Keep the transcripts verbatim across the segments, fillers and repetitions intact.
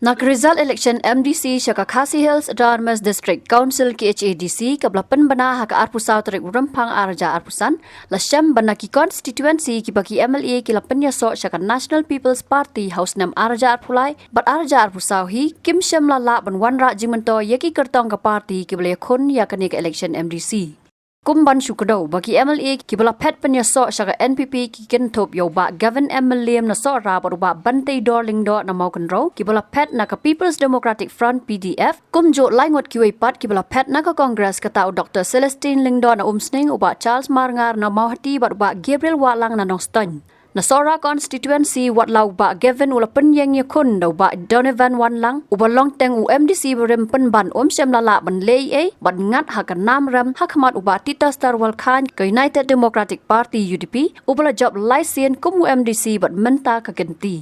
Na ka result election M D C sha ka Khasi Hills Autonomous District Council, K H A D C, kaba la pynbna ha ka arphew saw tarik u Rymphang arhajar arphew san, la shem ba na ki constituency kiba ki M L A ki la pynïasoh sha ka National People's Party ha u snem arhajar arphew lai bad arhajar arphew saw hi, kim shym la lah ban wanrah jingmyntoi ïa ki kyrtong ka party kiba la ïakhun ïa kane ka election M D C. Kum ban shu kdew ba ki M L A kiba la phet pynïasoh sha ka N P P ki kynthup ïa u Bah Gavin M Mylliem na Sohra bad u Bah Banteidor Lyngdoh na Mawkynrew, kiba la phet na ka People's Democratic Front, P D F, kumjuh lai ngut kiwei pat kiba la phet na ka Congress, kata u Doctor Celestine Lyngdoh na Umsning, u Bah Charles Marngar na Mawhati bad u Bah Gabriel Wahlang na Nongstoiñ. Na Sohra constituency, wat la u Bah Gavin u la pynïeng ïakhun da u Bah Donovan Wanlang, uba long teng u M D C barim pynban, um shym la lah ban leh ei ei bad ngat ha ka nam rem ha khmat u Bah Titus Tarwal Chyne ka United Democratic Party, U D P, uba la jop lai sien kum u M D C bad mynta ka kynti.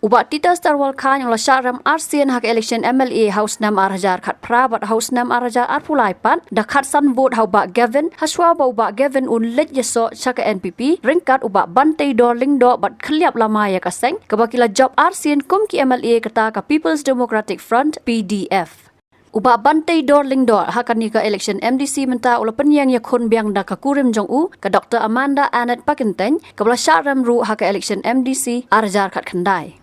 U Bah Titus Tarwal Chyne u la shah rem ar sien ha ka election M L A ha u snem arhajar khatphra bad ha u snem arhajar arphew lai pat, da khatsan vote ha u Bah Gavin, hashwa ba u Bah Gavin un leit ïasoh sha ka N P P ryngkat u Bah Banteidor Lyngdoh bad khylliap lama ïa ka seng kaba ki la jop ar sien kum ki M L A, kata ka People's Democratic Front, P D F. U Bah Banteidor Lyngdoh ha kane ka election M D C mynta u la pynïeng ïakhun biang da ka kurim jong u, ka Doctor Amanda Annet Pakyntein, kaba la shah rem ruh ha ka election M D C arhajar khatkhyndai.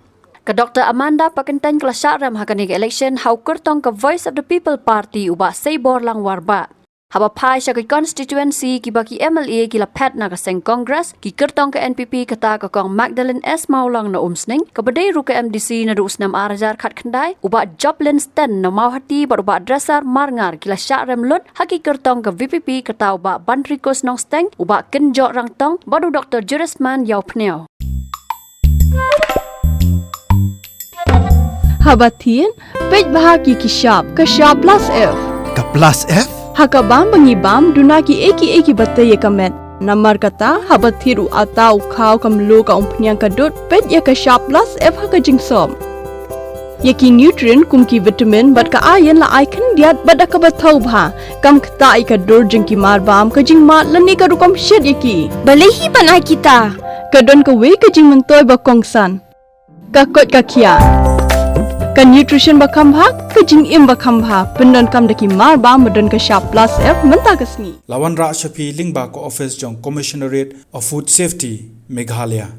Ka Doctor Amanda Pakyntein ka la shah rem ha kane ka election ha u kyrtong ka Voice of the People Party, u Bah Seiborlang Warbah. Haba phai sha ki constituency kiba ki M L A ki la phet na ka seng Congress, ki kyrtong ka N P P, kata ka Kong Magdalene S Mawlong na Umsning, kaba dei ruh ka M D C naduh u snem arhajar khatkhyndai, u Bah Joplin Sten na Mawhati bad u Bah Dresser Marngar ki la shah rem lut ha ki kyrtong ka V P P, kata u Bah Banrikus Nongsteng, u Bah Kynjoh Rangtong bad u Doctor Jurisman Ïawphniaw. Haba thied, peit bha ki ki shap, ka shap plus F. Ka plus F? Ha ka bam ba ngi bam, duna ki ei ki ei kiba tei ïa ka met. Namar kata, haba thied u atta u khaw, ka mluh, ka umphniang, ka dud, peit ïa ka shap plus F ha ka jingsop. Ïa ki nutrient kum ki vitamin bad ka iron la ai khyndiat bad da kaba thaw bha. Kam ktah ïa ka dur jong ki mar bam, ka jingmad lane ka rukom shet ïa ki. Balei hi ban ai kita? Ka don kawei ka jingmyntoi ba kongsan. Ka koit ka khiah. Ka nutrition ba kham bha, ka jingim ba kham bha. Pyndonkam da ki mar bam ba don ka shap plus F mynta ka sngi. La wanrah sha phi lyngba ka office jong Commissionerate of Food Safety, Meghalaya.